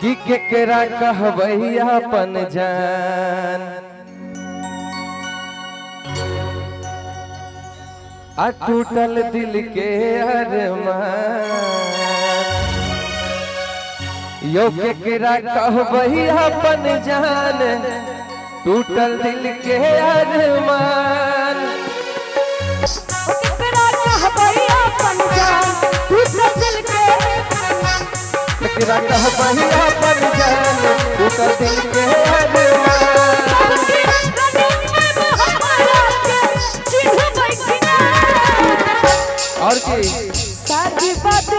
कि केकरा कहबै अपन जान आ टूटल दिल के अरमान। यो केकरा कहबै अपन जान, टूटल दिल के अरमान। केकरा कहबै अपन जान, टूटल दिल के। केकरा कहबै अपन जान, टूटल दिल के अरमान। चिन्हबै कि ना? और की? शादी बात,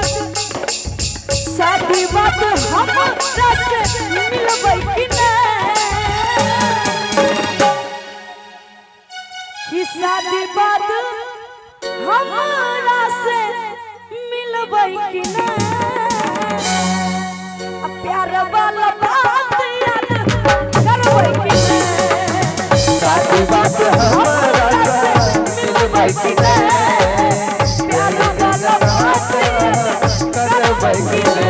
शादी बात हमरा से मिलबै कि ना? कि शादी बात हमरा से मिलबै कि ना? आ प्यार वाला बात याद करबै कि ना? शादी बात हमरा से मिलबै कि ना? प्यार वाला बात याद करबै कि ना?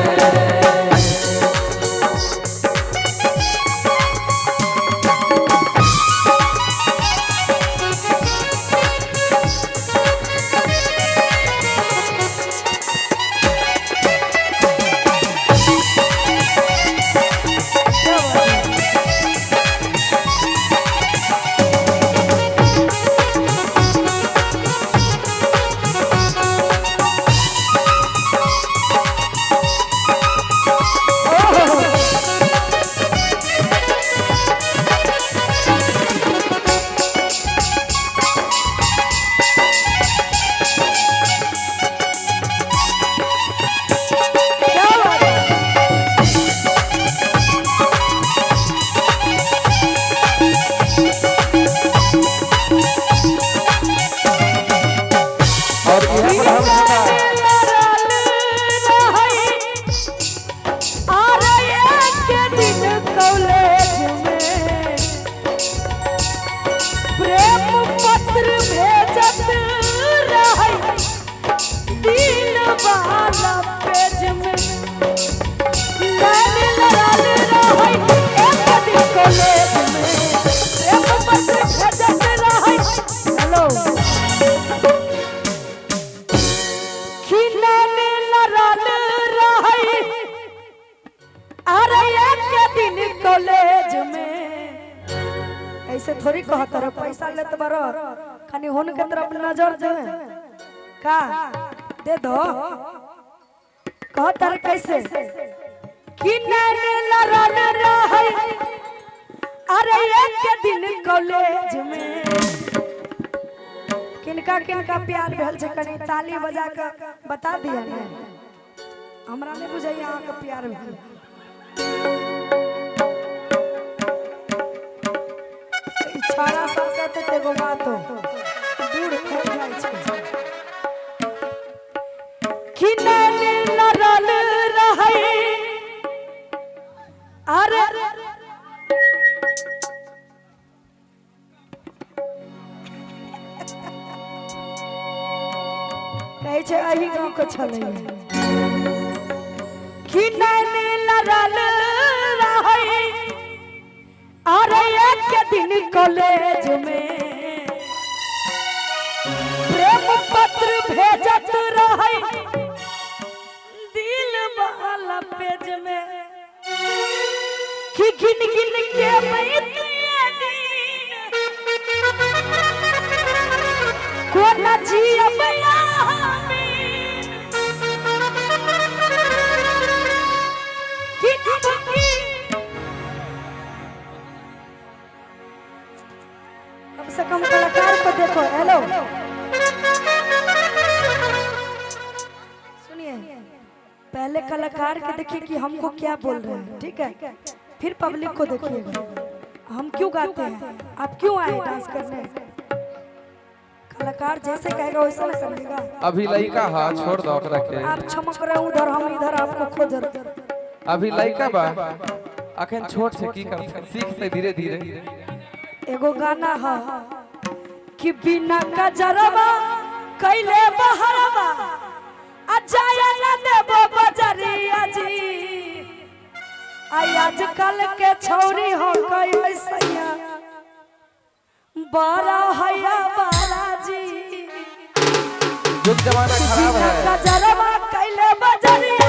क्या बात है? और इहे पर हम सुना। प्रेम पत्र भेजत रहै दिल वाला पेज में, नैन लड़ल रहै एक दिन कॉलेज में, प्रेम पत्र भेजत रहै। हेलो, कि नैन लड़ल रहै अरे एक दिन कॉलेज में। ऐसे थोड़ी कहत रह, पैसा लेत बरो, खाली हुन के तरफ नजर दे का दे दो। कहत रह कैसे कि नैन लड़ल रहै अरे एक दिन कॉलेज में। किनका किनका प्यार भेल छै, कनी ताली बजा के बता दिया ने। हमरा नहीं बुझाइए अहाँके प्यार भेल। ई छौड़ा सब कहते तऽ एगो बात हो दूर हो जाइ छै कि नैन लड़ल रहै अरे कहै छै एहि गाँव के छलै कि नैन लड़ल रहै अरे एक दिन कॉलेज में, प्रेम पत्र भेजत रहै दिल वाला पेज में, कि गिन गिन के बैतिए दिन कोना जियब आमीन। कि अब की कम से कम कलाकार को देखो। हेलो, सुनिए, पहले कलाकार के देखिए कि हमको क्या बोल रहे हैं, ठीक है? फिर पब्लिक को देखिएगा। हम क्यों गाते हैं, आप क्यों आए डांस करने? कलाकार जैसे कहेगा वैसा ना करेगा। अभी लइका हा, छोड़ दो ओकरा के। आप चमक रहे हो उधर, हम इधर आपको खोज रहे। अभी लइका बा, अखन छोट से की करते, सीख से धीरे धीरे। एगो गाना है कि बिना कजरवा कैले बहरवा आ जाया ना देबो बजरिया जी। आई आजकल के छौरी हो गई सैया बड़ा हैया बाला जी। युग जमाना खराब बिना है। कजरवा कैले बजरिया।